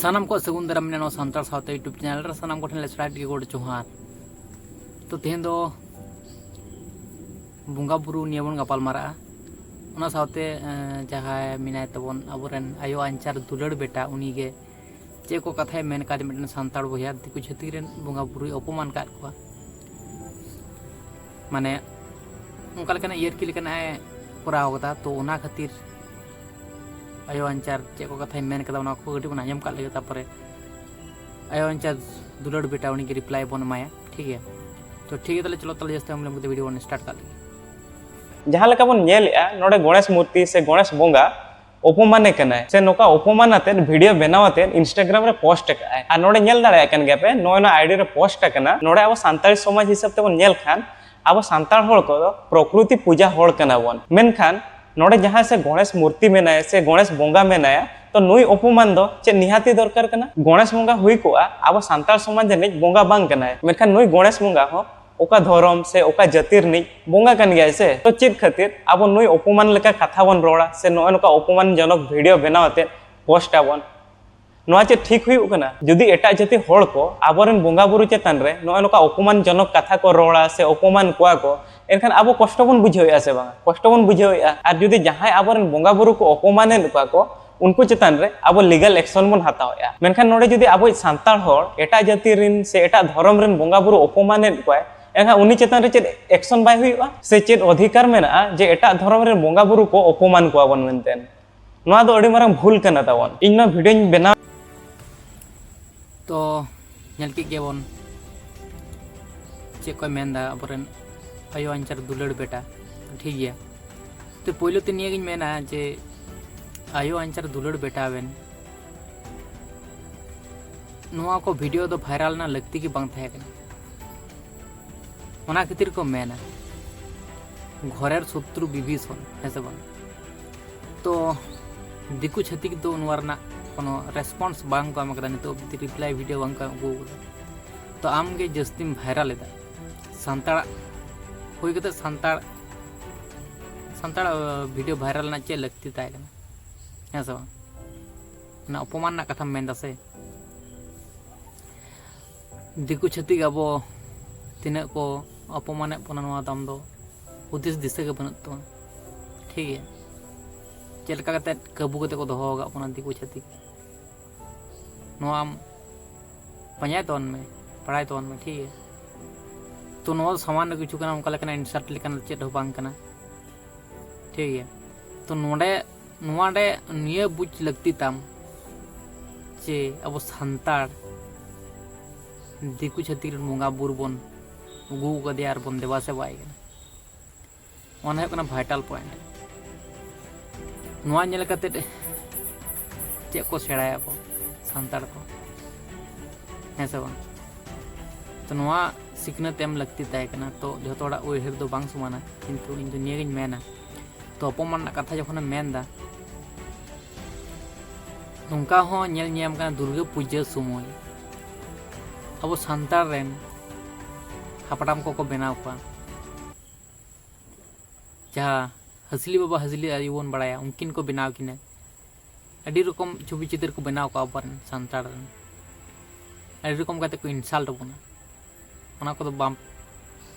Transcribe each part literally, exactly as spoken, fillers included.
ᱥᱟᱱᱟᱢ ᱠᱚ ᱥᱟᱹᱜᱩᱱ ᱫᱟᱨᱟᱢ ᱢᱮᱱᱟᱜᱼᱟ ᱱᱚᱣᱟ ᱥᱟᱱᱛᱟᱲ ᱥᱟᱶᱛᱟ YouTube ᱪᱮᱱᱮᱞ ᱨᱮ᱾ ᱥᱟᱱᱟᱢ ᱠᱚᱴᱷᱮᱱ ᱞᱮ ᱥᱚᱨᱦᱟᱭ ᱜᱮ ᱜᱚᱰ ᱡᱚᱦᱟᱨ᱾ ᱛᱚ ᱛᱮᱦᱮᱧ ᱫᱚ ᱵᱚᱸᱜᱟ ᱵᱩᱨᱩ ᱱᱤᱭᱮ ᱵᱚᱱ ᱜᱟᱯᱟᱞ ᱢᱟᱨᱟᱜᱼᱟ᱾ ᱚᱱᱟ ᱥᱟᱶᱛᱮ ᱮᱸ, ᱡᱟᱦᱟᱸᱭ ᱢᱮᱱᱟᱭ ᱛᱟᱵᱚᱱ ᱟᱵᱚᱨᱮᱱ ᱟᱭᱳ ᱟᱧᱪᱟᱨ ᱫᱩᱞᱟᱹᱲ ᱵᱮᱴᱟ, ᱩᱱᱤᱜᱮ ᱪᱮᱫ ᱠᱚ ᱠᱟᱛᱷᱟᱭ ᱢᱮᱱ ᱠᱟᱫ ᱢᱤᱫᱴᱮᱱ ᱥᱟᱱᱛᱟᱲ ᱵᱚᱭᱦᱟ ᱫᱤᱠᱩ ᱪᱷᱟᱹᱛᱤᱠ ᱨᱮᱱ ᱵᱚᱸᱜᱟ ᱵᱩᱨᱩᱭ ᱚᱯᱚᱢᱟᱱ ᱠᱟᱫ ᱠᱚᱣᱟ᱾ ᱢᱟᱱᱮ ᱚᱱᱠᱟ ᱞᱮᱠᱟᱱᱟᱜ ᱤᱭᱟᱹᱨᱠᱤ ᱞᱮᱠᱟᱱᱟᱜ ᱮ ᱠᱚᱨᱟᱣ ᱠᱟᱫᱟ᱾ ᱛᱚ ᱚᱱᱟ ᱠᱷᱟᱹᱛᱤᱨ ᱟᱭᱳ ᱟᱧᱪᱟᱨ ᱪᱮᱫ ᱠᱚ ᱠᱟᱛᱷᱟᱭ ᱢᱮᱱ ᱠᱟᱫᱟ, ᱚᱱᱟ ᱠᱚ ᱠᱟᱹᱴᱤᱡ ᱵᱚᱱ ᱟᱸᱡᱚᱢ ᱠᱟᱜ ᱞᱮᱜᱮ, ᱛᱟᱨᱯᱚᱨᱮ ᱟᱭᱳ ᱟᱧᱪᱟᱨ ᱫᱩᱞᱟᱹᱲ ᱵᱮᱴᱟ ᱩᱱᱤᱜᱮ ᱨᱤᱯᱞᱟᱭ ᱵᱚᱱ ᱮᱢᱟᱭᱟ, ᱴᱷᱤᱠ ᱜᱮᱭᱟ? ᱛᱚ ᱴᱷᱤᱠ ᱜᱮᱭᱟ, ᱛᱟᱦᱞᱮ ᱪᱚᱞᱚ ᱛᱟᱦᱞᱮ ᱡᱟᱹᱥᱛᱤ ᱵᱟᱝ ᱵᱤᱞᱚᱢ ᱠᱟᱛᱮ ᱵᱷᱤᱰᱤᱭᱳ ᱵᱚᱱ ᱥᱴᱟᱨᱴ ᱠᱟᱜ ᱞᱮᱜᱮ᱾ ᱡᱟᱦᱟᱸ ᱞᱮᱠᱟ ᱵᱚᱱ ᱧᱮᱞᱮᱜᱼᱟ, ᱱᱚᱰᱮ ᱜᱚᱬᱮᱥ ᱢᱩᱨᱛᱤ ᱥᱮ ᱜᱚᱬᱮᱥ ᱵᱚᱸᱜᱟ ᱚᱯᱚᱢᱟᱱᱮ ᱠᱟᱱᱟᱭ, ᱥᱮ ᱱᱚᱝᱠᱟ ᱚᱯᱚᱢᱟᱱ ᱟᱛᱮᱫ ᱵᱷᱤᱰᱤᱭᱳ ᱵᱮᱱᱟᱣ ᱟᱛᱮᱫ ᱤᱱᱥᱴᱟᱜᱨᱟᱢ ᱨᱮ ᱯᱳᱥᱴ ᱟᱠᱟᱫᱼᱟᱭ᱾ ᱟᱨ ᱱᱚᱰᱮ ᱧᱮᱞ ᱫᱟᱲᱮᱭᱟᱜ ᱠᱟᱱ ᱜᱮᱭᱟ ᱯᱮ, ᱱᱚᱜᱼᱚᱭ ᱱᱚᱣᱟ ᱟᱭᱰᱤ ᱨᱮ ᱯᱳᱥᱴ ᱟᱠᱟᱱᱟ᱾ ᱱᱚᱰᱮ ᱟᱵᱚ ᱥᱟᱱᱛᱟᱲᱤ ᱥᱚᱢᱟᱡᱽ ᱦᱤᱥᱟᱹᱵ ᱛᱮᱵᱚᱱ ᱧᱮᱞ ᱠᱷᱟᱱ, ᱟᱵᱚ ᱥᱟᱱᱛᱟᱲ ᱦᱚᱲ ᱠᱚᱫᱚ ᱯᱨᱚᱠᱨᱤᱛᱤ ᱯᱩᱡᱟ ᱦᱚᱲ ᱠᱟᱱᱟ ᱵᱚᱱ᱾ ᱢᱮᱱᱠᱷᱟᱱ ᱱᱚᱰᱮ ᱡᱟᱦᱟᱸᱭ ᱥᱮ ᱜᱚᱬᱮᱥ ᱢᱩᱨᱛᱤ ᱢᱮᱱᱟᱭᱟ ᱥᱮ ᱜᱚᱬᱮᱥ ᱵᱚᱸᱜᱟ ᱢᱮᱱᱟᱭᱟ, ᱛᱚ ᱱᱩᱭ ᱚᱯᱚᱢᱟᱱ ᱫᱚ ᱪᱮᱫ ᱱᱤᱦᱟᱹᱛᱤ ᱫᱚᱨᱠᱟᱨ ᱠᱟᱱᱟ? ᱜᱚᱬᱮᱥ ᱵᱚᱸᱜᱟ ᱦᱩᱭ ᱠᱚᱜᱼᱟ, ᱟᱵᱚ ᱥᱟᱱᱛᱟᱲ ᱥᱚᱢᱟᱡᱽ ᱨᱤᱱᱤᱡ ᱵᱚᱸᱜᱟ ᱵᱟᱝ ᱠᱟᱱᱟᱭ, ᱢᱮᱱᱠᱷᱟᱱ ᱱᱩᱭ ᱜᱚᱬᱮᱥ ᱵᱚᱸᱜᱟ ᱦᱚᱸ ᱚᱠᱟ ᱫᱷᱚᱨᱚᱢ ᱥᱮ ᱚᱠᱟ ᱡᱟᱹᱛᱤ ᱨᱤᱱᱤᱡ ᱵᱚᱸᱜᱟ ᱠᱟᱱ ᱜᱮᱭᱟᱭ ᱥᱮ᱾ ᱛᱚ ᱪᱮᱫ ᱠᱷᱟᱹᱛᱤᱨ ᱟᱵᱚ ᱱᱩᱭ ᱚᱯᱚᱢᱟᱱ ᱞᱮᱠᱟ ᱠᱟᱛᱷᱟ ᱵᱚᱱ ᱨᱚᱲᱟ ᱥᱮ ᱱᱚᱜᱼᱚᱭ ᱱᱚᱝᱠᱟ ᱚᱯᱚᱢᱟᱱ ᱡᱚᱱᱚᱠ ᱵᱷᱤᱰᱤᱭᱳ ᱵᱮᱱᱟᱣ ᱟᱛᱮᱫ ᱯᱳᱥᱴ ᱟᱵᱚᱱ? ᱱᱚᱣᱟ ᱪᱮᱫ ᱴᱷᱤᱠ ᱦᱩᱭᱩᱜ ᱠᱟᱱᱟ? ᱡᱩᱫᱤ ᱮᱴᱟᱜ ᱡᱟᱹᱛᱤ ᱦᱚᱲ ᱠᱚ ᱟᱵᱚᱨᱮᱱ ᱵᱚᱸᱜᱟ ᱵᱩᱨᱩ ᱪᱮᱛᱟᱱ ᱨᱮ ᱱᱚᱜᱼᱚᱭ ᱱᱚᱝᱠᱟ ᱚᱯᱚᱢᱟᱱ ᱡᱚᱱᱚᱠ ᱠᱟᱛᱷᱟ ᱠᱚ ᱨᱚᱲᱟ ᱥᱮ ᱚᱯᱚᱢᱟᱱ ᱠᱚᱣᱟ ᱠᱚ, ᱮᱱᱠᱷᱟᱱ ᱟᱵᱚ ᱠᱚᱥᱴᱚ ᱵᱚᱱ ᱵᱩᱡᱷᱟᱹᱣᱮᱫᱼᱟ ᱥᱮ ᱵᱟᱝᱟ? ᱠᱚᱥᱴᱚ ᱵᱚᱱ ᱵᱩᱡᱷᱟᱹᱣᱮᱫᱼᱟ᱾ ᱟᱨ ᱡᱩᱫᱤ ᱡᱟᱦᱟᱸᱭ ᱟᱵᱚᱨᱮᱱ ᱵᱚᱸᱜᱟ ᱵᱩᱨᱩ ᱠᱚ ᱚᱯᱚᱢᱟᱱᱮᱫ ᱠᱚᱣᱟ ᱠᱚ, ᱩᱱᱠᱩ ᱪᱮᱛᱟᱱ ᱨᱮ ᱟᱵᱚ ᱞᱤᱜᱟᱞ ᱮᱠᱥᱚᱱ ᱵᱚᱱ ᱦᱟᱛᱟᱣᱮᱫᱼᱟ᱾ ᱢᱮᱱᱠᱷᱟᱱ ᱱᱚᱰᱮ ᱡᱩᱫᱤ ᱟᱵᱚᱭᱤᱡ ᱥᱟᱱᱛᱟᱲ ᱦᱚᱲ ᱮᱴᱟᱜ ᱡᱟᱹᱛᱤ ᱨᱮᱱ ᱥᱮ ᱮᱴᱟᱜ ᱫᱷᱚᱨᱚᱢ ᱨᱮᱱ ᱵᱚᱸᱜᱟ ᱵᱩᱨᱩ ᱚᱯᱚᱢᱟᱱᱮᱫ ᱠᱚᱣᱟᱭ, ᱮᱱᱠᱷᱟᱱ ᱩᱱᱤ ᱪᱮᱛᱟᱱ ᱨᱮ ᱪᱮᱫ ᱮᱠᱥᱚᱱ ᱵᱟᱭ ᱦᱩᱭᱩᱜᱼᱟ? ᱥᱮ ᱪᱮᱫ ᱚᱫᱷᱤᱠᱟᱨ ᱢᱮᱱᱟᱜᱼᱟ ᱡᱮ ᱮᱴᱟᱜ ᱫᱷᱚᱨᱚᱢ ᱨᱮᱱ ᱵᱚᱸᱜᱟ ᱵᱩᱨᱩ ᱠᱚ ᱚᱯᱚᱢᱟᱱ ᱠᱚᱣᱟ ᱵᱚᱱ ᱢᱮᱱᱛᱮ? ᱱᱚᱣᱟ ᱫᱚ ᱟᱹᱰᱤ ᱢᱟᱨᱟᱝ ᱵᱷᱩᱞ ᱠᱟᱱᱟ ᱛᱟᱵᱚᱱ᱾ ᱤᱧ ᱱᱚᱣᱟ ᱵᱷᱤᱰᱤᱭᱳᱧ ᱵᱮᱱᱟᱣ ᱛᱚ ᱧᱮᱞ ᱠᱮᱫ ᱜᱮᱭᱟᱵᱚᱱ ᱪᱮᱫ ᱠᱚᱭ ᱢᱮᱱᱫᱟ ᱟᱵᱚᱨᱮᱱ ᱟᱭᱳ ᱟᱧᱪᱟᱨ ᱫᱩᱞᱟᱹᱲ ᱵᱮᱴᱟ, ᱴᱷᱤᱠ ᱜᱮᱭᱟ᱾ ᱛᱚ ᱯᱳᱭᱞᱳ ᱛᱮ ᱱᱤᱭᱟᱹᱜᱤᱧ ᱢᱮᱱᱟ ᱡᱮ ᱟᱭᱳ ᱟᱧᱪᱟᱨ ᱫᱩᱞᱟᱹᱲ ᱵᱮᱴᱟ ᱟᱵᱮᱱ ᱱᱚᱣᱟ ᱠᱚ ᱵᱷᱤᱰᱤᱭᱳ ᱫᱚ ᱵᱷᱟᱭᱨᱟᱞ ᱨᱮᱱᱟᱜ ᱞᱟᱹᱠᱛᱤ ᱜᱮ ᱵᱟᱝ ᱛᱟᱦᱮᱸ ᱠᱟᱱᱟ᱾ ᱚᱱᱟ ᱠᱷᱟᱹᱛᱤᱨ ᱠᱚ ᱢᱮᱱᱟ ᱜᱷᱚᱨᱮᱨ ᱥᱚᱛᱨᱩ ᱵᱤᱵᱷᱤᱥᱚᱱ, ᱦᱮᱸ ᱥᱮ ᱵᱟᱝ? ᱛᱚ ᱫᱤᱠᱩ ᱪᱷᱟᱹᱛᱤᱠ ᱫᱚ ᱱᱚᱣᱟ ᱨᱮᱱᱟᱜ ᱠᱳᱱᱳ ᱨᱮᱥᱯᱚᱱᱥ ᱵᱟᱝ ᱠᱚ ᱮᱢ ᱠᱟᱫᱟ, ᱱᱤᱛᱚᱜ ᱚᱵᱫᱤ ᱨᱤᱯᱞᱟᱭ ᱵᱷᱤᱰᱤᱭᱳ ᱵᱟᱝ ᱠᱚ ᱮᱢ ᱟᱹᱜᱩ ᱠᱟᱫᱟ᱾ ᱛᱚ ᱟᱢ ᱜᱮ ᱡᱟᱹᱥᱛᱤᱢ ᱵᱷᱟᱭᱨᱟᱞ ᱮᱫᱟ᱾ ᱥᱟᱱᱛᱟᱲᱟᱜ ᱦᱩᱭ ᱠᱟᱛᱮ ᱥᱟᱱᱛᱟᱲ ᱥᱟᱱᱛᱟᱲ ᱵᱷᱤᱰᱤᱭᱳ ᱵᱷᱟᱭᱨᱟᱞ ᱨᱮᱱᱟᱜ ᱪᱮᱫ ᱞᱟᱹᱠᱛᱤ ᱛᱟᱦᱮᱸ ᱠᱟᱱᱟ, ᱦᱮᱸ ᱥᱮ ᱵᱟᱝ? ᱚᱱᱟ ᱚᱯᱚᱢᱟᱱ ᱨᱮᱱᱟᱜ ᱠᱟᱛᱷᱟᱢ ᱢᱮᱱ ᱫᱟ ᱥᱮ? ᱫᱤᱠᱩ ᱪᱷᱟᱹᱛᱤᱠ ᱟᱵᱚ ᱛᱤᱱᱟᱹᱜ ᱠᱚ ᱚᱯᱚᱢᱟᱱᱮᱫ ᱵᱚᱱᱟ, ᱱᱚᱣᱟ ᱫᱚ ᱟᱢ ᱫᱚ ᱦᱩᱫᱤᱥ ᱫᱤᱥᱟᱹ ᱜᱮ ᱵᱟᱹᱱᱩᱜ ᱛᱟᱢᱟ, ᱴᱷᱤᱠ ᱜᱮᱭᱟ? ᱪᱮᱫ ᱞᱮᱠᱟ ᱠᱟᱛᱮᱫ ᱠᱟᱹᱵᱩ ᱠᱟᱛᱮ ᱠᱚ ᱫᱚᱦᱚ ᱟᱠᱟᱫ ᱵᱚᱱᱟ ᱫᱤᱠᱩ ᱪᱷᱟᱹᱛᱤᱠ, ᱱᱚᱣᱟ ᱟᱢ ᱯᱟᱸᱡᱟᱭ ᱛᱟᱵᱚᱱ ᱢᱮ, ᱵᱟᱲᱟᱭ ᱛᱟᱵᱚᱱ ᱢᱮ, ᱴᱷᱤᱠ ᱜᱮᱭᱟ? ᱛᱚ ᱱᱚᱣᱟ ᱫᱚ ᱥᱟᱢᱟᱱᱱᱚ ᱠᱤᱪᱷᱩ ᱠᱟᱱᱟ, ᱚᱱᱠᱟ ᱞᱮᱠᱟᱱᱟᱜ insult ᱞᱮᱠᱟᱱᱟᱜ ᱪᱮᱫ ᱦᱚᱸ ᱵᱟᱝ ᱠᱟᱱᱟ, ᱴᱷᱤᱠ ᱜᱮᱭᱟ? ᱛᱚ ᱱᱚᱰᱮ, ᱱᱚᱣᱟ ᱨᱮ ᱱᱤᱭᱟᱹ ᱵᱩᱡᱽ ᱞᱟᱹᱠᱛᱤ ᱛᱟᱢ ᱡᱮ ᱟᱵᱚ ᱥᱟᱱᱛᱟᱲ ᱫᱤᱠᱩ ᱪᱷᱟᱹᱛᱤᱠ ᱨᱮᱱ ᱵᱚᱸᱜᱟ ᱵᱩᱨᱩ ᱵᱚᱱ ᱟᱹᱜᱩ ᱟᱠᱟᱫᱮᱭᱟ ᱟᱨ ᱵᱚᱱ ᱫᱮᱵᱟ ᱥᱮᱵᱟᱭᱮ ᱠᱟᱱᱟ᱾ ᱚᱱᱟ ᱦᱩᱭᱩᱜ ᱠᱟᱱᱟ vital point᱾ ᱱᱚᱣᱟ ᱧᱮᱞ ᱠᱟᱛᱮ ᱪᱮᱫ ᱠᱚ ᱥᱮᱬᱟᱭᱟᱠᱚ ᱥᱟᱱᱛᱟᱲ ᱠᱚ, ᱦᱮᱸ ᱥᱮ ᱵᱟᱝ? ᱛᱚ ᱱᱚᱣᱟ ᱥᱤᱠᱷᱱᱟᱹᱛ ᱮᱢ ᱞᱟᱹᱠᱛᱤ ᱛᱟᱦᱮᱸ ᱠᱟᱱᱟ᱾ ᱛᱚ ᱡᱷᱚᱛᱚ ᱦᱚᱲᱟᱜ ᱩᱭᱦᱟᱹᱨ ᱫᱚ ᱵᱟᱝ ᱥᱚᱢᱟᱱᱟ, ᱠᱤᱱᱛᱩ ᱤᱧ ᱫᱚ ᱱᱤᱭᱟᱹᱜᱤᱧ ᱢᱮᱱᱟ, ᱛᱚ ᱚᱯᱚᱢᱟᱱ ᱨᱮᱱᱟᱜ ᱠᱟᱛᱷᱟ ᱡᱚᱠᱷᱚᱱᱮᱢ ᱢᱮᱱ ᱮᱫᱟ, ᱱᱚᱝᱠᱟ ᱦᱚᱸ ᱧᱮᱞ ᱧᱟᱢ ᱠᱟᱱᱟ ᱫᱩᱨᱜᱟᱹ ᱯᱩᱡᱟᱹ ᱥᱚᱢᱚᱭ ᱟᱵᱚ ᱥᱟᱱᱛᱟᱲ ᱨᱮᱱ ᱦᱟᱯᱲᱟᱢ ᱠᱚᱠᱚ ᱵᱮᱱᱟᱣ ᱠᱚᱣᱟ, ᱡᱟᱦᱟᱸ ᱦᱟᱸᱥᱞᱤ ᱵᱟᱵᱟ ᱦᱟᱸᱥᱞᱤ ᱟᱭᱳ ᱵᱚᱱ ᱵᱟᱲᱟᱭᱟ, ᱩᱱᱠᱤᱱ ᱠᱚ ᱵᱮᱱᱟᱣ ᱠᱤᱱᱟ᱾ ᱟᱹᱰᱤ ᱨᱚᱠᱚᱢ ᱪᱷᱚᱵᱤ ᱪᱤᱛᱟᱹᱨ ᱠᱚ ᱵᱮᱱᱟᱣ ᱠᱚᱣᱟ ᱟᱵᱚᱨᱮᱱ ᱥᱟᱱᱛᱟᱲ ᱨᱮᱱ, ᱟᱹᱰᱤ ᱨᱚᱠᱚᱢ ᱠᱟᱛᱮ ᱠᱚ insult ᱵᱚᱱᱟ᱾ ᱚᱱᱟ ᱠᱚᱫᱚ ᱵᱟᱢ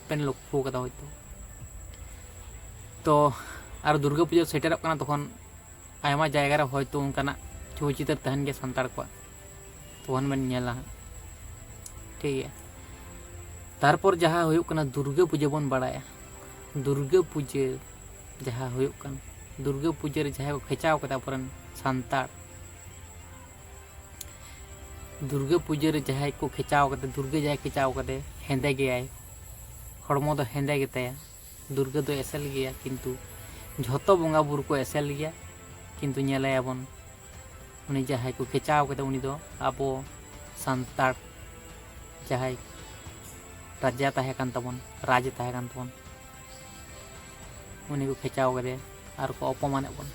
ᱯᱮᱱ ᱞᱚᱠᱠᱷᱚ ᱠᱟᱫᱟ ᱦᱚᱭᱛᱳ᱾ ᱛᱚ ᱟᱨ ᱫᱩᱨᱜᱟᱹ ᱯᱩᱡᱟᱹ ᱥᱮᱴᱮᱨᱚᱜ ᱠᱟᱱᱟ, ᱛᱚᱠᱷᱚᱱ ᱟᱭᱢᱟ ᱡᱟᱭᱜᱟ ᱨᱮ ᱦᱚᱭᱛᱳ ᱚᱱᱠᱟᱱᱟᱜ ᱪᱷᱚᱵᱤ ᱪᱤᱛᱟᱹᱨ ᱛᱟᱦᱮᱱ ᱜᱮᱭᱟ ᱥᱟᱱᱛᱟᱲ ᱠᱚᱣᱟᱜ, ᱛᱚᱠᱷᱚᱱ ᱵᱮᱱ ᱧᱮᱞᱟ ᱦᱟᱸᱜ, ᱴᱷᱤᱠ ᱜᱮᱭᱟ᱾ ᱛᱟᱨᱯᱚᱨ ᱡᱟᱦᱟᱸ ᱦᱩᱭᱩᱜ ᱠᱟᱱᱟ ᱫᱩᱨᱜᱟᱹ ᱯᱩᱡᱟᱹ ᱵᱚᱱ ᱵᱟᱲᱟᱭᱟ, ᱫᱩᱨᱜᱟᱹ ᱯᱩᱡᱟᱹ ᱡᱟᱦᱟᱸ ᱦᱩᱭᱩᱜ ᱠᱟᱱ, ᱫᱩᱨᱜᱟᱹ ᱯᱩᱡᱟᱹ ᱨᱮ ᱡᱟᱦᱟᱸᱭ ᱠᱚ ᱠᱷᱮᱪᱟᱣ ᱠᱟᱫᱟ ᱟᱵᱚᱨᱮᱱ ᱥᱟᱱᱛᱟᱲ, ᱫᱩᱨᱜᱟᱹ ᱯᱩᱡᱟᱹ ᱨᱮ ᱡᱟᱦᱟᱸᱭ ᱠᱚ ᱠᱷᱮᱪᱟᱣ ᱠᱟᱫᱟ, ᱫᱩᱨᱜᱟᱹ ᱡᱟᱦᱟᱸᱭ ᱠᱷᱮᱪᱟᱣ ᱠᱟᱫᱮ, ᱦᱮᱸᱫᱮ ᱜᱮᱭᱟᱭ, ᱦᱚᱲᱢᱚ ᱫᱚ ᱦᱮᱸᱫᱮ ᱜᱮᱛᱟᱭᱟ, ᱫᱩᱨᱜᱟᱹ ᱫᱚ ᱮᱥᱮᱞ ᱜᱮᱭᱟ, ᱠᱤᱱᱛᱩ ᱡᱷᱚᱛᱚ ᱵᱚᱸᱜᱟ ᱵᱩᱨᱩ ᱠᱚ ᱮᱥᱮᱞ ᱜᱮᱭᱟ, ᱠᱤᱱᱛᱩ ᱧᱮᱞᱮᱭᱟᱵᱚᱱ ᱩᱱᱤ ᱡᱟᱦᱟᱸᱭ ᱠᱚ ᱠᱷᱮᱪᱟᱣ ᱠᱟᱫᱮ, ᱩᱱᱤ ᱫᱚ ᱟᱵᱚ ᱥᱟᱱᱛᱟᱲ ᱡᱟᱦᱟᱸᱭ ᱨᱟᱡᱟ ᱛᱟᱦᱮᱸ ᱠᱟᱱ ᱛᱟᱵᱚᱱ, ᱨᱟᱡᱽ ᱛᱟᱦᱮᱸ ᱠᱟᱱ ᱛᱟᱵᱚᱱ, ᱩᱱᱤ ᱠᱚ ᱠᱷᱮᱪᱟᱣ ᱠᱟᱫᱮᱭᱟ ᱟᱨ ᱠᱚ ᱚᱯᱚᱢᱟᱱᱮᱫ ᱵᱚᱱᱟ᱾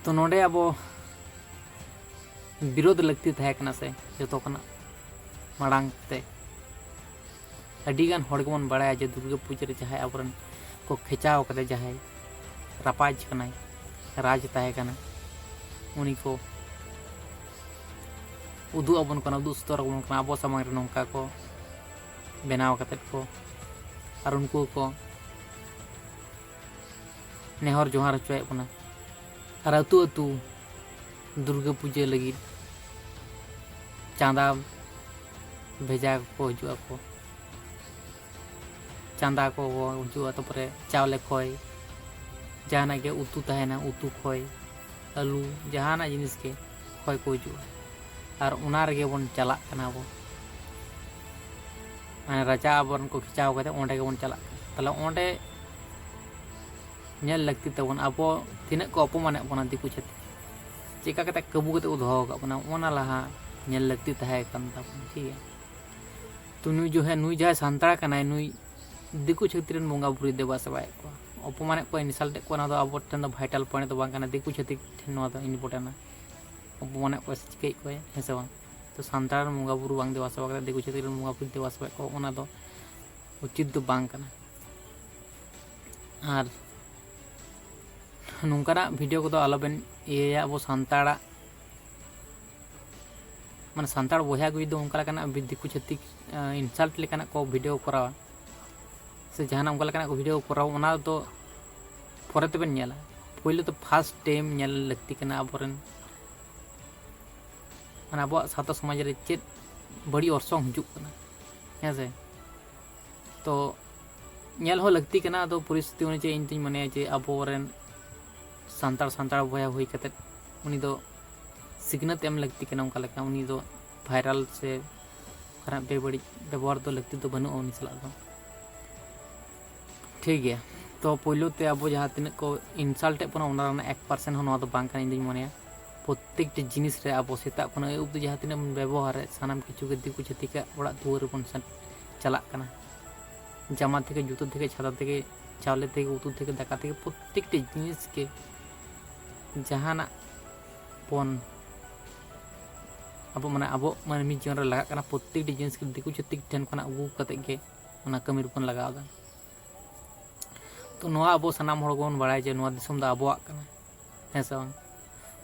ᱛᱚ ᱱᱚᱰᱮ ᱟᱵᱚ ᱵᱤᱨᱳᱫᱷ ᱞᱟᱹᱠᱛᱤ ᱛᱟᱦᱮᱸ ᱠᱟᱱᱟ ᱥᱮ ᱡᱚᱛᱚ ᱠᱷᱚᱱᱟᱜ ᱢᱟᱲᱟᱝ ᱛᱮ᱾ ᱟᱹᱰᱤᱜᱟᱱ ᱦᱚᱲ ᱜᱮᱵᱚᱱ ᱵᱟᱲᱟᱭᱟ ᱡᱮ ᱫᱩᱨᱜᱟᱹ ᱯᱩᱡᱟᱹ ᱨᱮ ᱡᱟᱦᱟᱸᱭ ᱟᱵᱚᱨᱮᱱ ᱠᱚ ᱠᱷᱮᱪᱟᱣ ᱠᱟᱫᱮ, ᱡᱟᱦᱟᱸᱭ ᱨᱟᱯᱟᱡᱽ ᱠᱟᱱᱟᱭ, ᱨᱟᱡᱽ ᱛᱟᱦᱮᱸ ᱠᱟᱱᱟ, ᱩᱱᱤ ᱠᱚ ᱩᱫᱩᱜ ᱟᱵᱚᱱ ᱠᱟᱱᱟ, ᱩᱫᱩᱜ ᱥᱚᱫᱚᱨ ᱟᱵᱚᱱ ᱠᱟᱱᱟ ᱟᱵᱚ ᱥᱟᱢᱟᱝ ᱨᱮ ᱱᱚᱝᱠᱟ ᱠᱚ ᱵᱮᱱᱟᱣ ᱠᱟᱛᱮᱫ ᱠᱚ, ᱟᱨ ᱩᱱᱠᱩ ᱠᱚ ᱱᱮᱦᱚᱨ ᱡᱚᱦᱟᱨ ᱦᱚᱪᱚᱭᱮᱫ ᱵᱚᱱᱟ᱾ ᱟᱨ ᱟᱹᱛᱩ ᱟᱹᱛᱩ ᱫᱩᱨᱜᱟᱹ ᱯᱩᱡᱟᱹ ᱞᱟᱹᱜᱤᱫ ᱪᱟᱸᱫᱟ ᱵᱷᱮᱡᱟ ᱠᱚ ᱦᱤᱡᱩᱜ ᱟᱠᱚ, ᱪᱟᱸᱫᱟ ᱠᱚ ᱦᱤᱡᱩᱜᱼᱟ, ᱛᱟᱨᱯᱚᱨᱮ ᱪᱟᱣᱞᱮ ᱠᱷᱚᱭ, ᱡᱟᱦᱟᱱᱟᱜ ᱜᱮ ᱩᱛᱩ ᱛᱟᱦᱮᱱᱟ, ᱩᱛᱩ ᱠᱷᱚᱭ, ᱟᱹᱞᱩ, ᱡᱟᱦᱟᱱᱟᱜ ᱡᱤᱱᱤᱥ ᱜᱮ ᱠᱷᱚᱭ ᱠᱚ ᱦᱤᱡᱩᱜᱼᱟ᱾ ᱟᱨ ᱚᱱᱟ ᱨᱮᱜᱮ ᱵᱚᱱ ᱪᱟᱞᱟᱜ ᱠᱟᱱᱟ ᱟᱵᱚ, ᱢᱟᱱᱮ ᱨᱟᱡᱟ ᱟᱵᱚᱨᱮᱱ ᱠᱚ ᱠᱷᱤᱪᱟᱣ ᱠᱟᱛᱮ ᱚᱸᱰᱮ ᱜᱮᱵᱚᱱ ᱪᱟᱞᱟᱜ ᱠᱟᱱᱟ᱾ ᱛᱟᱦᱞᱮ ᱚᱸᱰᱮ ᱧᱮᱞ ᱞᱟᱹᱠᱛᱤ ᱛᱟᱵᱚᱱ, ᱟᱵᱚ ᱛᱤᱱᱟᱹᱜ ᱠᱚ ᱚᱯᱚᱢᱟᱱᱮᱫ ᱵᱚᱱᱟ ᱫᱤᱠᱩ ᱪᱷᱟᱹᱛᱤᱠ, ᱪᱮᱠᱟ ᱠᱟᱛᱮ ᱠᱟᱹᱵᱩ ᱠᱟᱛᱮ ᱠᱚ ᱫᱚᱦᱚ ᱟᱠᱟᱫ ᱵᱚᱱᱟ, ᱚᱱᱟ ᱞᱟᱦᱟ ᱧᱮᱞ ᱞᱟᱹᱠᱛᱤ ᱛᱟᱦᱮᱸ ᱠᱟᱱ ᱛᱟᱵᱚᱱᱟ, ᱴᱷᱤᱠ ᱜᱮᱭᱟ᱾ ᱛᱚ ᱱᱩᱭ ᱡᱚ ᱦᱮᱸ, ᱱᱩᱭ ᱡᱟᱦᱟᱸᱭ ᱥᱟᱱᱛᱟᱲ ᱠᱟᱱᱟᱭ, ᱱᱩᱭ ᱫᱤᱠᱩ ᱪᱷᱟᱹᱛᱤᱠ ᱨᱮᱱ ᱵᱚᱸᱜᱟ ᱵᱩᱨᱩᱭ ᱫᱮᱵᱟ ᱥᱮᱵᱟᱭᱮᱫ ᱠᱚᱣᱟ, ᱚᱯᱚᱢᱟᱱᱮᱫ ᱠᱚᱣᱟ, insult ᱮᱫ ᱠᱚᱣᱟ, ᱚᱱᱟ ᱫᱚ ᱟᱵᱚ ᱴᱷᱮᱱ ᱫᱚ vital point ᱫᱚ ᱵᱟᱝ ᱠᱟᱱᱟ, ᱫᱤᱠᱩ ᱪᱷᱟᱹᱛᱤᱠ ᱴᱷᱮᱱ ᱱᱚᱣᱟ ᱫᱚ important ᱟ᱾ ᱚᱯᱚᱢᱟᱱᱮᱫ ᱠᱚᱣᱟ ᱥᱮ ᱪᱤᱠᱟᱹᱭᱮᱫ ᱠᱚᱣᱟ, ᱦᱮᱸ ᱥᱮ ᱵᱟᱝ? ᱛᱚ ᱥᱟᱱᱛᱟᱲ ᱨᱮᱱ ᱵᱚᱸᱜᱟ ᱵᱩᱨᱩ ᱵᱟᱝ ᱫᱮᱵᱟ ᱥᱮᱵᱟ ᱠᱟᱛᱮ ᱫᱤᱠᱩ ᱪᱷᱟᱹᱛᱤᱠ ᱨᱮᱱ ᱵᱚᱸᱜᱟ ᱵᱩᱨᱩ ᱫᱮᱵᱟ ᱥᱮᱵᱟᱭᱮᱫ ᱠᱚᱣᱟ, ᱚᱱᱟ ᱫᱚ ᱩᱪᱤᱛ ᱫᱚ ᱵᱟᱝ ᱠᱟᱱᱟ᱾ ᱟᱨ ᱱᱚᱝᱠᱟᱱᱟᱜ video ᱠᱚᱫᱚ ᱟᱞᱚᱵᱮᱱ ᱤᱭᱟᱹᱭᱟ᱾ ᱟᱵᱚ ᱥᱟᱱᱛᱟᱲᱟᱜ, ᱢᱟᱱᱮ ᱥᱟᱱᱛᱟᱲ ᱵᱚᱭᱦᱟ ᱠᱚ ᱡᱩᱫᱤ ᱚᱱᱠᱟ ᱞᱮᱠᱟᱱᱟᱜ ᱵᱤ-, ᱫᱤᱠᱩ ᱪᱷᱟᱹᱛᱤᱠ, ᱟᱸ, insult ᱞᱮᱠᱟᱱᱟᱜ ᱠᱚ video ᱠᱚᱨᱟᱣᱟ, ᱥᱮ ᱡᱟᱦᱟᱱᱟᱜ ᱚᱱᱠᱟ ᱞᱮᱠᱟᱱᱟᱜ ᱠᱚ video ᱠᱚᱨᱟᱣᱟ, ᱚᱱᱟ ᱫᱚ ᱯᱚᱨᱮ ᱛᱮᱵᱮᱱ ᱧᱮᱞᱟ᱾ ᱯᱳᱭᱞᱳ ᱫᱚ first time ᱧᱮᱞ ᱞᱟᱹᱠᱛᱤ ᱠᱟᱱᱟ ᱟᱵᱚᱨᱮᱱ, ᱢᱟᱱᱮ ᱟᱵᱚᱣᱟᱜ ᱥᱟᱶᱛᱟ ᱥᱚᱢᱟᱡᱽ ᱨᱮ ᱪᱮᱫ ᱵᱟᱹᱲᱤᱡ ᱚᱨᱥᱚᱝ ᱦᱤᱡᱩᱜ ᱠᱟᱱᱟ, ᱦᱮᱸ ᱥᱮ? ᱛᱚ ᱧᱮᱞ ᱦᱚᱸ ᱞᱟᱹᱠᱛᱤ ᱠᱟᱱᱟ᱾ ᱟᱫᱚ ᱯᱚᱨᱤᱥᱛᱷᱤᱛᱤ ᱚᱱᱩᱡᱟᱭᱤ ᱤᱧ ᱫᱩᱧ ᱢᱚᱱᱮᱭᱟ ᱡᱮ ᱟᱵᱚᱨᱮᱱ ᱥᱟᱱᱛᱟᱲ, ᱥᱟᱱᱛᱟᱲ ᱵᱚᱭᱦᱟ ᱦᱩᱭ ᱠᱟᱛᱮᱫ ᱩᱱᱤ ᱫᱚ ᱥᱤᱠᱷᱱᱟᱹᱛ ᱮᱢ ᱞᱟᱹᱠᱛᱤ ᱠᱟᱱᱟ᱾ ᱚᱱᱠᱟ ᱞᱮᱠᱟ ᱩᱱᱤ ᱫᱚ viral ᱥᱮ ᱚᱱᱠᱟᱱᱟᱜ ᱵᱮᱵᱟᱹᱲᱤᱡ ᱵᱮᱵᱚᱦᱟᱨ ᱫᱚ ᱞᱟᱹᱠᱛᱤ ᱫᱚ ᱵᱟᱹᱱᱩᱜᱼᱟ ᱩᱱᱤ ᱥᱟᱞᱟᱜ ᱫᱚ, ᱴᱷᱤᱠ ᱜᱮᱭᱟ᱾ ᱛᱚ ᱯᱳᱭᱞᱳ ᱛᱮ ᱟᱵᱚ ᱡᱟᱦᱟᱸ ᱛᱤᱱᱟᱹᱜ ᱠᱚ insult ᱮᱫ ᱵᱚᱱᱟ, ᱚᱱᱟ ᱨᱮᱱᱟᱜ ᱮᱠ percent ᱦᱚᱸ ᱱᱚᱣᱟ ᱫᱚ ᱵᱟᱝ ᱠᱟᱱᱟ, ᱤᱧ ᱫᱩᱧ ᱢᱚᱱᱮᱭᱟ᱾ ᱯᱨᱚᱛᱮᱠᱴᱤ ᱡᱤᱱᱤᱥ ᱨᱮ ᱟᱵᱚ ᱥᱮᱛᱟᱜ ᱠᱷᱚᱱ ᱟᱹᱭᱩᱵ ᱫᱚ ᱡᱟᱦᱟᱸ ᱛᱤᱱᱟᱹᱜ ᱵᱚᱱ ᱵᱮᱵᱚᱦᱟᱨᱮᱫ, ᱥᱟᱱᱟᱢ ᱠᱤᱪᱷᱩ ᱜᱮ ᱫᱤᱠᱩ ᱪᱷᱟᱹᱛᱤᱠᱟᱜ ᱚᱲᱟᱜ ᱫᱩᱣᱟᱹᱨ ᱨᱮᱵᱚᱱ ᱥᱮᱱ ᱪᱟᱞᱟᱜ ᱠᱟᱱᱟ᱾ ᱡᱟᱢᱟ ᱛᱷᱮᱠᱮ, ᱡᱩᱛᱟᱹ ᱛᱷᱮᱠᱮ, ᱪᱷᱟᱛᱟ ᱛᱷᱮᱠᱮ, ᱪᱟᱣᱞᱮ ᱛᱷᱮᱠᱮ, ᱩᱛᱩ ᱛᱷᱮᱠᱮ, ᱫᱟᱠᱟ ᱛᱷᱮᱠᱮ, ᱯᱨᱚᱛᱮᱠᱴᱤ ᱡᱤᱱᱤᱥ ᱜᱮ ᱡᱟᱦᱟᱱᱟᱜ ᱵᱚᱱ, ᱟᱵᱚ ᱢᱟᱱᱮ ᱟᱵᱚ ᱢᱟᱹᱱᱢᱤ ᱡᱤᱭᱚᱱ ᱨᱮ ᱞᱟᱜᱟᱜ ᱠᱟᱱᱟ, ᱯᱨᱚᱛᱮᱠᱴᱤ ᱡᱤᱱᱤᱥ ᱜᱮ ᱫᱤᱠᱩ ᱪᱷᱟᱹᱛᱤᱠ ᱴᱷᱮᱱ ᱠᱷᱚᱱᱟᱜ ᱟᱹᱜᱩ ᱠᱟᱛᱮᱫ ᱜᱮ ᱚᱱᱟ ᱠᱟᱹᱢᱤ ᱨᱮᱵᱚᱱ ᱞᱟᱜᱟᱣ ᱮᱫᱟ᱾ ᱛᱚ ᱱᱚᱣᱟ ᱟᱵᱚ ᱥᱟᱱᱟᱢ ᱦᱚᱲ ᱜᱮᱵᱚᱱ ᱵᱟᱲᱟᱭᱟ ᱡᱮ ᱱᱚᱣᱟ ᱫᱤᱥᱚᱢ ᱫᱚ ᱟᱵᱚᱣᱟᱜ ᱠᱟᱱᱟ, ᱦᱮᱸ ᱥᱮ ᱵᱟᱝ?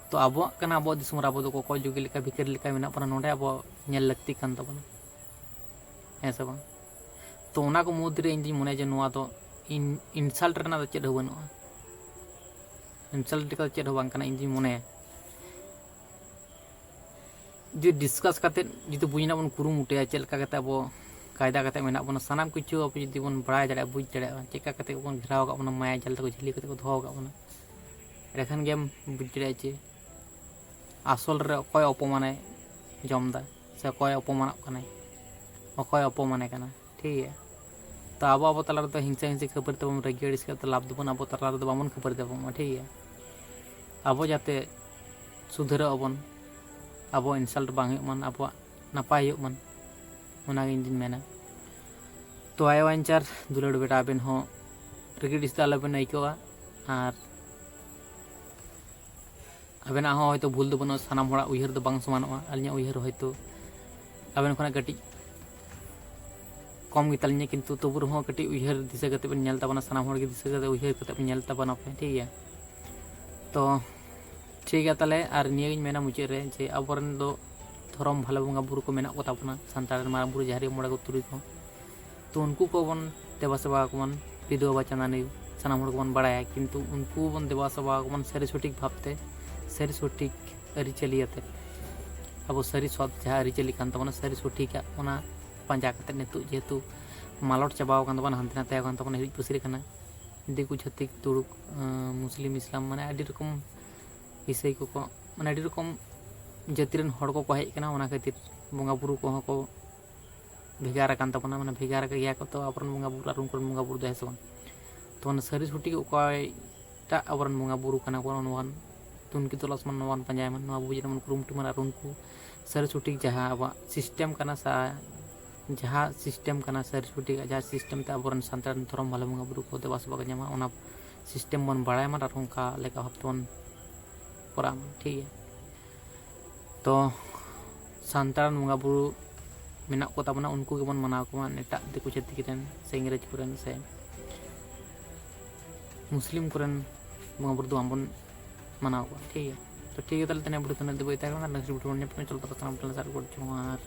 ᱛᱚ ᱟᱵᱚᱣᱟᱜ ᱠᱟᱱᱟ, ᱟᱵᱚᱣᱟᱜ ᱫᱤᱥᱚᱢ ᱨᱮ ᱟᱵᱚ ᱫᱚ ᱠᱚᱠᱚᱭ ᱡᱩᱜᱤ ᱞᱮᱠᱟ, ᱵᱷᱤᱠᱟᱹᱨᱤ ᱞᱮᱠᱟ ᱢᱮᱱᱟᱜ ᱵᱚᱱᱟ, ᱱᱚᱰᱮ ᱟᱵᱚ ᱧᱮᱞ ᱞᱟᱹᱠᱛᱤ ᱠᱟᱱ ᱛᱟᱵᱚᱱᱟ, ᱦᱮᱸ ᱥᱮ ᱵᱟᱝ? ᱛᱚ ᱚᱱᱟ ᱠᱚ ᱢᱩᱫᱽᱨᱮ ᱤᱧ ᱫᱩᱧ ᱢᱚᱱᱮᱭᱟ ᱡᱮ ᱱᱚᱣᱟ ᱫᱚ ᱤᱱ- insult ᱨᱮᱱᱟᱜ ᱫᱚ ᱪᱮᱫ ᱦᱚᱸ ᱵᱟᱹᱱᱩᱜᱼᱟ, insult ᱞᱮᱠᱟ ᱫᱚ ᱪᱮᱫ ᱦᱚᱸ ᱵᱟᱝ ᱠᱟᱱᱟ ᱤᱧ ᱫᱩᱧ ᱢᱚᱱᱮᱭᱟ᱾ ᱡᱩᱫᱤ discuss ᱠᱟᱛᱮᱫ ᱡᱩᱫᱤ ᱵᱩᱡᱽ ᱨᱮᱱᱟᱜ ᱵᱚᱱ ᱠᱩᱨᱩᱢᱩᱴᱩᱭᱟ, ᱪᱮᱫ ᱞᱮᱠᱟ ᱠᱟᱛᱮ ᱟᱵᱚ ᱠᱟᱭᱫᱟ ᱠᱟᱛᱮ ᱢᱮᱱᱟᱜ ᱵᱚᱱᱟ, ᱥᱟᱱᱟᱢ ᱠᱤᱪᱷᱩ ᱟᱵᱚ ᱡᱩᱫᱤ ᱵᱚᱱ ᱵᱟᱲᱟᱭ ᱫᱟᱲᱮᱭᱟᱜᱼᱟ, ᱵᱩᱡᱽ ᱫᱟᱲᱮᱭᱟᱜᱼᱟ, ᱪᱮᱫ ᱞᱮᱠᱟ ᱠᱟᱛᱮ ᱵᱚᱱ ᱜᱷᱮᱨᱟᱣ ᱟᱠᱟᱫ ᱵᱚᱱᱟ, ᱢᱟᱭᱟ ᱡᱟᱞ ᱛᱮᱠᱚ ᱡᱷᱟᱹᱞᱤ ᱠᱟᱛᱮ ᱠᱚ ᱫᱚᱦᱚ ᱟᱠᱟᱫ ᱵᱚᱱᱟ, ᱮᱸᱰᱮᱠᱷᱟᱱ ᱜᱮᱢ ᱵᱩᱡᱽ ᱫᱟᱲᱮᱭᱟᱜᱼᱟ ᱡᱮ ᱟᱥᱚᱞ ᱨᱮ ᱚᱠᱚᱭ ᱚᱯᱚᱢᱟᱱᱮ ᱡᱚᱢ ᱮᱫᱟ ᱥᱮ ᱚᱠᱚᱭ ᱚᱯᱚᱢᱟᱱᱚᱜ ᱠᱟᱱᱟᱭ, ᱚᱠᱚᱭ ᱚᱯᱚᱢᱟᱱᱮ ᱠᱟᱱᱟ, ᱴᱷᱤᱠ ᱜᱮᱭᱟ? ᱛᱚ ᱟᱵᱚ ᱟᱵᱚ ᱛᱟᱞᱟ ᱨᱮᱫᱚ ᱦᱤᱝᱥᱟ ᱦᱤᱝᱥᱤ ᱠᱷᱟᱹᱯᱟᱹᱨᱤ ᱛᱟᱵᱚᱱ ᱨᱟᱹᱜᱤ ᱟᱹᱲᱤᱥ ᱠᱟᱛᱮ ᱞᱟᱵᱷ ᱫᱚᱵᱚᱱ, ᱟᱵᱚ ᱛᱟᱞᱟ ᱨᱮᱫᱚ ᱵᱟᱵᱚᱱ ᱠᱷᱟᱹᱯᱟᱹᱨᱤ ᱛᱟᱵᱚᱱ ᱢᱟ, ᱴᱷᱤᱠ ᱜᱮᱭᱟ? ᱟᱵᱚ ᱡᱟᱛᱮ ᱥᱩᱫᱷᱟᱹᱨᱚᱜ ᱟᱵᱚᱱ, ᱟᱵᱚ insult ᱵᱟᱝ ᱦᱩᱭᱩᱜ ᱢᱟ, ᱟᱵᱚᱣᱟᱜ ᱱᱟᱯᱟᱭ ᱦᱩᱭᱩᱜ ᱢᱟ, ᱚᱱᱟᱜᱮ ᱤᱧ ᱫᱩᱧ ᱢᱮᱱᱟ᱾ ᱛᱚ ᱟᱭᱳ ᱟᱧᱪᱟᱨ ᱫᱩᱞᱟᱹᱲ ᱵᱮᱴᱟ, ᱟᱵᱮᱱ ᱦᱚᱸ ᱨᱟᱹᱜᱤ ᱟᱹᱲᱤᱥ ᱫᱚ ᱟᱞᱚᱵᱮᱱ ᱟᱹᱭᱠᱟᱹᱣᱟ, ᱟᱨ ᱟᱵᱮᱱᱟᱜ ᱦᱚᱸ ᱦᱚᱭᱛᱳ ᱵᱷᱩᱞ ᱫᱚ ᱵᱟᱹᱱᱩᱜᱼᱟ, ᱥᱟᱱᱟᱢ ᱦᱚᱲᱟᱜ ᱩᱭᱦᱟᱹᱨ ᱫᱚ ᱵᱟᱝ ᱥᱚᱢᱟᱱᱚᱜᱼᱟ᱾ ᱟᱹᱞᱤᱧᱟᱜ ᱩᱭᱦᱟᱹᱨ ᱦᱚᱭᱛᱳ ᱟᱵᱮᱱ ᱠᱷᱚᱱᱟᱜ ᱠᱟᱹᱴᱤᱡ ᱠᱚᱢ ᱜᱮᱛᱟᱞᱤᱧᱟ, ᱠᱤᱱᱛᱩ ᱛᱚᱵᱩ ᱨᱮᱦᱚᱸ ᱠᱟᱹᱴᱤᱡ ᱩᱭᱦᱟᱹᱨ ᱫᱤᱥᱟᱹ ᱠᱟᱛᱮ ᱵᱮᱱ ᱧᱮᱞ ᱛᱟᱵᱚᱱᱟ, ᱥᱟᱱᱟᱢ ᱦᱚᱲ ᱜᱮ ᱫᱤᱥᱟᱹ ᱠᱟᱛᱮ ᱩᱭᱦᱟᱹᱨ ᱠᱟᱛᱮ ᱵᱮᱱ ᱧᱮᱞ ᱛᱟᱵᱚᱱᱟ ᱯᱮ, ᱴᱷᱤᱠ ᱜᱮᱭᱟ? ᱛᱚ ᱴᱷᱤᱠ ᱜᱮᱭᱟ ᱛᱟᱦᱚᱞᱮ, ᱟᱨ ᱱᱤᱭᱟᱹᱜᱤᱧ ᱢᱮᱱᱟ ᱢᱩᱪᱟᱹᱫ ᱨᱮ ᱡᱮ ᱟᱵᱚᱨᱮᱱ ᱫᱚ ᱫᱷᱚᱨᱚᱢ ᱵᱷᱟᱞᱮ ᱵᱚᱸᱜᱟ ᱵᱩᱨᱩ ᱠᱚ ᱢᱮᱱᱟᱜ ᱠᱚ ᱛᱟᱵᱚᱱᱟ, ᱥᱟᱱᱛᱟᱲ ᱨᱮᱱ ᱢᱟᱨᱟᱝ ᱵᱩᱨᱩ, ᱡᱟᱦᱮᱨ ᱟᱭᱳ, ᱢᱚᱬᱮ ᱠᱚ, ᱛᱩᱨᱩᱭ ᱠᱚ᱾ ᱛᱚ ᱩᱱᱠᱩ ᱠᱚᱵᱚᱱ ᱫᱮᱵᱟ ᱥᱮᱵᱟ ᱟᱠᱚ ᱢᱟ, ᱵᱤᱫᱩ ᱵᱟᱵᱟ ᱪᱟᱸᱫᱟᱱᱤ ᱥᱟᱱᱟᱢ ᱦᱚᱲ ᱜᱮᱵᱚᱱ ᱵᱟᱲᱟᱭᱟ, ᱠᱤᱱᱛᱩ ᱩᱱᱠᱩ ᱵᱚᱱ ᱫᱮᱵᱟ ᱥᱮᱵᱟ ᱟᱠᱚ ᱢᱟ ᱥᱟᱹᱨᱤ ᱥᱚᱴᱷᱤᱠ ᱵᱷᱟᱵᱽᱛᱮ, ᱥᱟᱹᱨᱤ ᱥᱚᱴᱷᱤᱠ ᱟᱹᱨᱤᱪᱟᱹᱞᱤ ᱟᱛᱮᱫ, ᱟᱵᱚ ᱥᱟᱹᱨᱤ ᱥᱚᱛ ᱡᱟᱦᱟᱸ ᱟᱹᱨᱤᱪᱟᱹᱞᱤ ᱠᱟᱱ ᱛᱟᱵᱚᱱᱟ, ᱥᱟᱹᱨᱤ ᱥᱚᱴᱷᱤᱠᱟᱜ ᱚᱱᱟ ᱯᱟᱸᱡᱟ ᱠᱟᱛᱮᱫ᱾ ᱱᱤᱛᱚᱜ ᱡᱮᱦᱮᱛᱩ ᱢᱟᱞᱚᱴ ᱪᱟᱵᱟᱣ ᱟᱠᱟᱱ ᱛᱟᱵᱚᱱᱟ, ᱦᱟᱱᱛᱮ ᱱᱟᱛᱮ ᱟᱠᱟᱱ ᱛᱟᱵᱚᱱᱟ, ᱦᱤᱨᱤᱡ ᱯᱟᱹᱥᱤᱨ ᱟᱠᱟᱱᱟ, ᱫᱤᱠᱩ ᱪᱷᱟᱹᱛᱤᱠ ᱛᱩᱲᱩᱠ, ᱟᱸ, ᱢᱩᱥᱞᱤᱢ ᱤᱥᱞᱟᱢ, ᱢᱟᱱᱮ ᱟᱹᱰᱤ ᱨᱚᱠᱚᱢ ᱤᱥᱟᱹᱭ ᱠᱚᱠᱚ, ᱢᱟᱱᱮ ᱟᱹᱰᱤ ᱨᱚᱠᱚᱢ ᱡᱟᱹᱛᱤ ᱨᱮᱱ ᱦᱚᱲ ᱠᱚᱠᱚ ᱦᱮᱡ ᱟᱠᱟᱱᱟ᱾ ᱚᱱᱟ ᱠᱷᱟᱹᱛᱤᱨ ᱵᱚᱸᱜᱟ ᱵᱩᱨᱩ ᱠᱚᱦᱚᱸ ᱠᱚ ᱵᱷᱮᱜᱟᱨ ᱟᱠᱟᱱ ᱛᱟᱵᱚᱱᱟ, ᱢᱟᱱᱮ ᱵᱷᱮᱜᱟᱨ ᱟᱠᱟᱫ ᱜᱮᱭᱟ ᱠᱚ ᱛᱚ ᱟᱵᱚᱨᱮᱱ ᱵᱚᱸᱜᱟ ᱵᱩᱨᱩ ᱟᱨ ᱩᱱᱠᱩ ᱨᱮᱱ ᱵᱚᱸᱜᱟ ᱵᱩᱨᱩ ᱫᱚ, ᱦᱮᱸ ᱥᱮ ᱵᱟᱝ? ᱛᱚ ᱚᱱᱟ ᱥᱟᱹᱨᱤ ᱥᱚᱴᱷᱤᱠ ᱚᱠᱚᱭᱴᱟᱜ ᱟᱵᱚᱨᱮᱱ ᱵᱚᱸᱜᱟ ᱵᱩᱨᱩ ᱠᱟᱱᱟ ᱠᱚ, ᱱᱚᱣᱟ ᱛᱩᱱᱠᱷᱤ ᱛᱚᱞᱟᱥ ᱢᱟ, ᱱᱚᱣᱟ ᱵᱚᱱ ᱯᱟᱸᱡᱟᱭ ᱢᱟ, ᱱᱚᱣᱟ ᱵᱩᱡᱽ ᱨᱮᱱᱟᱜ ᱵᱚᱱ ᱠᱩᱨᱩᱢᱩᱴᱩ ᱢᱟ᱾ ᱟᱨ ᱩᱱᱠᱩ ᱥᱟᱹᱨᱤ ᱥᱚᱴᱷᱤᱠ ᱡᱟᱦᱟᱸ ᱟᱵᱚᱣᱟᱜ system ᱠᱟᱱᱟ ᱥᱮ ᱡᱟᱦᱟᱸ system ᱠᱟᱱᱟ, ᱥᱟᱹᱨᱤ ᱥᱚᱴᱷᱤᱠ ᱡᱟᱦᱟᱸ system ᱛᱮ ᱟᱵᱚᱨᱮᱱ ᱥᱟᱱᱛᱟᱲ ᱨᱮᱱ ᱫᱷᱚᱨᱚᱢ ᱵᱷᱟᱞᱮ ᱵᱚᱸᱜᱟ ᱵᱩᱨᱩ ᱠᱚ ᱫᱮᱵᱟ ᱥᱮᱵᱟ ᱠᱚ ᱧᱟᱢᱟ, ᱚᱱᱟ system ᱵᱚᱱ ᱵᱟᱲᱟᱭ ᱢᱟ ᱟᱨ ᱚᱱᱠᱟ ᱞᱮᱠᱟ ᱵᱷᱟᱵᱽ ᱛᱮᱵᱚᱱ ᱠᱚᱨᱟᱣ ᱢᱟ, ᱴᱷᱤᱠ ᱜᱮᱭᱟ? ᱛᱚ ᱥᱟᱱᱛᱟᱲ ᱨᱮᱱ ᱵᱚᱸᱜᱟ ᱵᱩᱨᱩ ᱢᱮᱱᱟᱜ ᱠᱚ ᱛᱟᱵᱚᱱᱟ, ᱩᱱᱠᱩ ᱜᱮᱵᱚᱱ ᱢᱟᱱᱟᱣ ᱠᱚᱢᱟ᱾ ᱮᱴᱟᱜ ᱫᱤᱠᱩ ᱪᱷᱟᱹᱛᱤᱠ ᱨᱮᱱ ᱥᱮ ᱤᱝᱨᱮᱡᱽ ᱠᱚᱨᱮᱱ ᱥᱮ ᱢᱩᱥᱞᱤᱢ ᱠᱚᱨᱮᱱ ᱵᱚᱸᱜᱟ ᱵᱩᱨᱩ ᱫᱚ ᱵᱟᱝᱵᱚᱱ ᱢᱟᱱᱟᱣ ᱠᱚᱣᱟ, ᱴᱷᱤᱠ ᱜᱮᱭᱟ? ᱛᱚ ᱴᱷᱤᱠ ᱜᱮᱭᱟ, ᱛᱟᱦᱚᱞᱮ ᱛᱮᱦᱮᱧᱟᱜ video ᱫᱚ ᱱᱤᱱᱟᱹᱜ ᱫᱷᱟᱹᱵᱤᱡ ᱛᱟᱦᱮᱸ ᱠᱟᱱᱟ᱾ Next video ᱵᱚᱱ ᱧᱟᱯᱟᱢᱟ, ᱪᱚᱞᱚ ᱛᱟᱦᱚᱞᱮ ᱥᱟᱱᱟᱢ ᱴᱷᱮᱱ ᱥᱟᱨ ᱜᱚᱰ ᱡᱚᱦᱟᱨ᱾